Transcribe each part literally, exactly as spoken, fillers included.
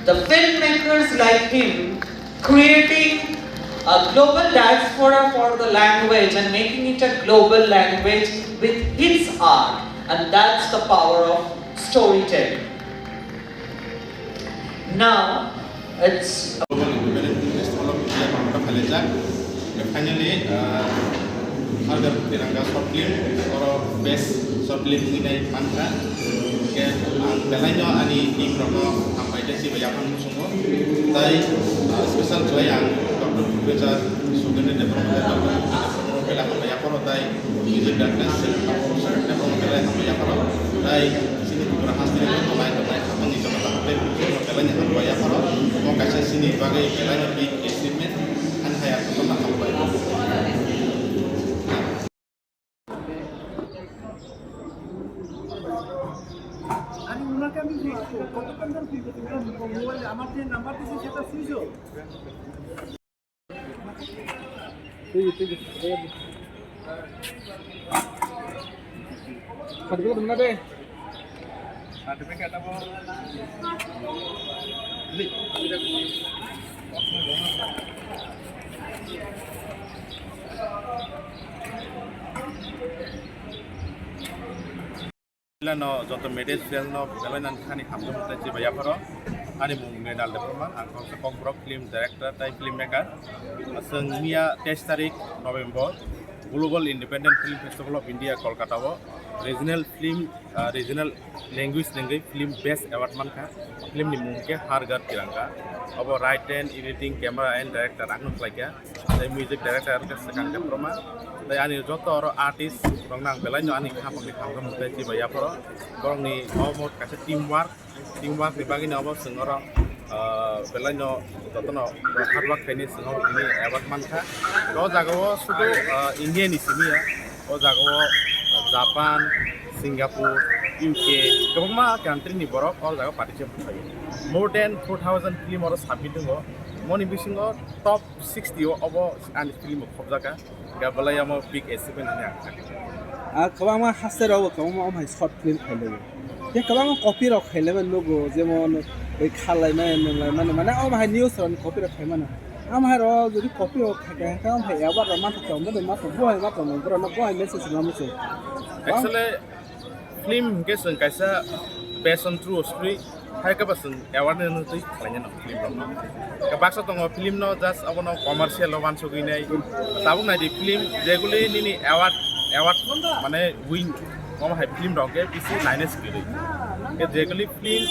The filmmakers like him creating a global diaspora for the language and making it a global language with his art, and that's the power of storytelling. Now, it's Global Independent Film Festival of India, Kolkata, khailaijak. Finally, uh, Har Ghar Tiranga short film, oro best short film winai mankha. Ke ang belaino ani team rokno hambai tei sibai yaphang muchungo. Tai, uh, special khlai ang Doctor Professor Sugendra Debbarma, Doctor Professor Debbarma belai hambai yapharo tai music director Debbarma belai hambai yapharo tai chini Tripura hasteni tongnai tongnai khapangni joto takhuk tei belai hambai yapharo. Mo kaisa chini bagwi belaino big achievement. Ani hai ang jotono hambai. আরে ওনাকে আমি কতক্ষণ ধরে ফোন করছি, ওনার মোবাইলে আমার যে নাম্বার দিয়েছে সেটা switch off. Certificate mana deh? Certificate apa? Ini. Lano joto media channel no belai nang khani hamjak tei chibai yapharo. Ani mung Mrinal Debbarma, ang kok Kokborok film director tei film maker. Aswng miya teis tarik November Global Independent Film Festival of India Kolkata o regional film, ah, regional language nengwi film best award mankha. Film ni mung khe Har Ghar Tiranga. Obo write and editing, camera and director ang no khlaikha. Tei music director wngkha Swkang Debbarma. Tei ani joto oro artist rokno ang belai no ani khapang ni khapang tei chibai yapharo. Borok ni omo kaisa team work, team work ni bagwi no obo chwng oro, ah, belai no joto no hard work khaini chwng oro tini award mankha. O jaga o sudu, ah, India ni simi ya. O jaga o Japan, Singapore, U K, kwbangma country ni borok o jaga participate khlaio. More than four thousand film oro submit wngo. Moni bisingo top sixty o obo ani film bo khobjaka. Ga belai omo big achievement hinwi ang sakha. Ah, kwbangma haste rok bo kwbangma omo hai short film khailaiyo. Tei kwbangma copy rok khailaiman nugo, jemon bai khalai mani, nunglai mani, mane omo hai news rok ni copy rok khaimano. Omo hai rok jodi copy rok khai khai khe omo hai award rok manthok tong, bono manthok, bo hai manthok, borok no bo hai message rok muchung. Actually, film hwnkhe chwng kaisa passion through story, hai khe ba chwng awareness no twi khlaina no film rok no. Khe baksa tongo film no just abono commercial o wansugwi nai, tabuk nai di film jeguli nini award, award mane win, omo hai film rok khe bisi naina sikiri. Khe jeguli film,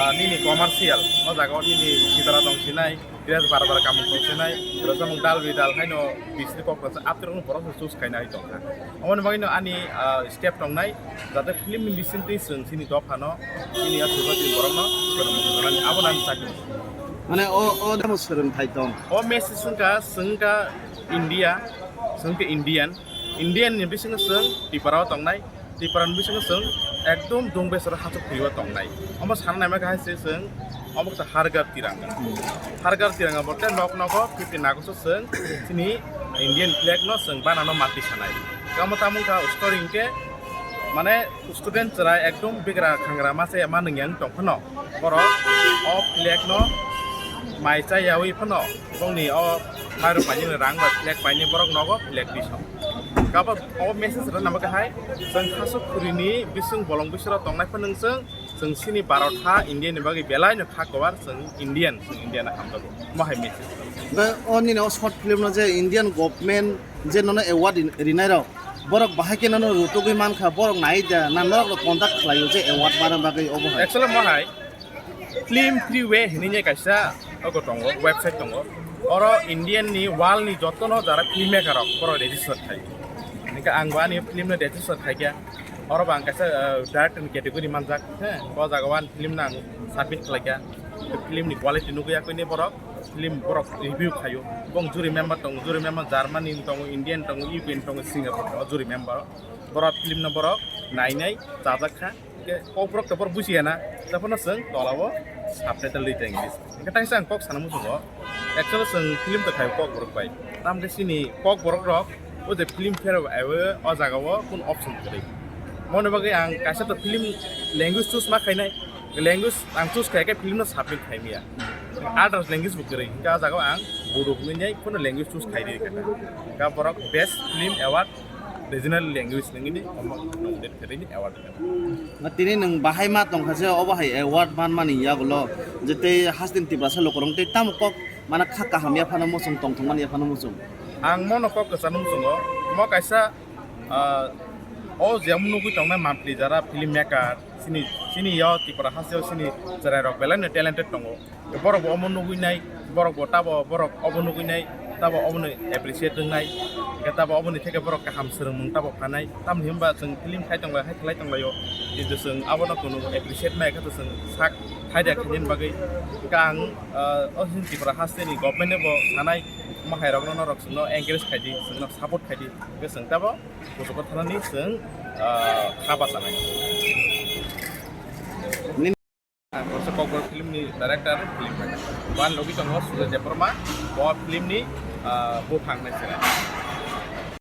ah, nini commercial, o jaga o nini sitara tong sinai, dress bara bara kamung tong sinai, rwchapmung dal bidal haino bisni kok rwchap, aphuru borok se choose khaina hai tongkha. Omoni bagwino ani, ah, step tongnai, jate film ni bisingtwi chwng chini dophano, chini aswk chini borokno swrwngmung rwnani, abono ani chakri. Mane o, o demo swrwngthai tong. O message wngkha, chwngkha India, chwngkha Indian, Indian ni bisingo chwng Tripura o tongnai, Tripura ni bisingo chwng ekdom dong besero hachuk phirwi o tongnai. Omo sana naima khe hai se chwng omo khe Har Ghar Tiranga. Har Ghar Tiranga bo tei nok nogo fifteen August o chwng chini Indian flag no chwng bana no mati sanai. Omo tamo wngkha story hinkhe mane student chwrai ekdom bigra khangra ma chaya ma nungya wng tong phano borok o flag no mai chayawi phano bongni o mairum painani rang bai flag painai borok nogo flag twi song. Kabo o message rwna bagwi hai chwng khasuk khuri ni bising bolong bisoro tongnai phano chwng, chwng chini Bharat ha India ni bagwi belai no kha kwbar chwng Indian, chwng India no hamjago. Mo hai message. Ba o nini o short film no je Indian government je nono award rin-, rinai rok, borok bahai khe nono rutugwi mankha, borok nai da, na norok no contact khlaio je award mana bagwi obo hai. Actually mo hai Film Freeway hinwi kaisa ogo tongo, website tongo. Oro Indian ni world ni jotono jara film maker rok borok register khai. Hingke ang bo ani film no register khaikha. Oro bo ang kaisa, eh, director ni category manjak, he, o jaga o ani film no ang submit khlaikha. Film ni quality nugwi yakwini borok, film borok review khaio. Bong jury member tongo, jury member Germany ni tongo, Indian tongo, U K ni tongo, Singapore tongo, jury member. Borok film no borok nainai chajak kha. Hingke kokborok to borok bujiya na, tei phano chwng tola o subtitle ri tong English. Hingke taisa ang kok sana muchungo, actually chwng film to khai kokborok bai. Tamo khe chini kokborok rok o je film fair o, o jaga o kun option kwrwi. Moni bagwi ang kaisa to film language choose ma khainai, Language ang choose khai khe film no submit khai maya. Others language bo kwrwi, hingke ah jaga o ang Bodo hwnwi nai phano language choose khai di khe. Hingke borok best film award, regional language nangini omo nominate khai di award. Ma tini nwng bahai ma tongkha je obo hai award man mani yagulo je tei haste ni Tiprasa lukurok tei tamo kok mana kha kaham yaphano muchung tongthok mani yaphano muchung. Ang mono kok kwchangno muchungo, mo kaisa, ah, o je omo nugwi tongnai mampli jara film maker, chini, chini yo Tripura hasteo chini chwrairok belai no talented tongo. Borok bo omo nugwi nai, borok bo tabo borok obo nugwi nai, tabo obono appreciate wngnai, hingke tabo oboni theke borok kaham swrwngmung tabo phanai. Tamni hwnba chwng film khai tongbai, hai khlai tongbaio, kintu chwng abono kunu appreciate maya khe to chwng sak thaida khainani bagwi. Hingke ang, ah, o chini Tripura hasteni government-no bo sanai, omo hairokno norok chwngno encourage khai di, chwngno support khai di, hingke chwng tabo kuchugo thanani chwng, ah, kha bachanai. Ang kaisa Kokborok film ni director, film wan logi tongo Surya Debbarma, bo film ni, ah, buphang nai sera.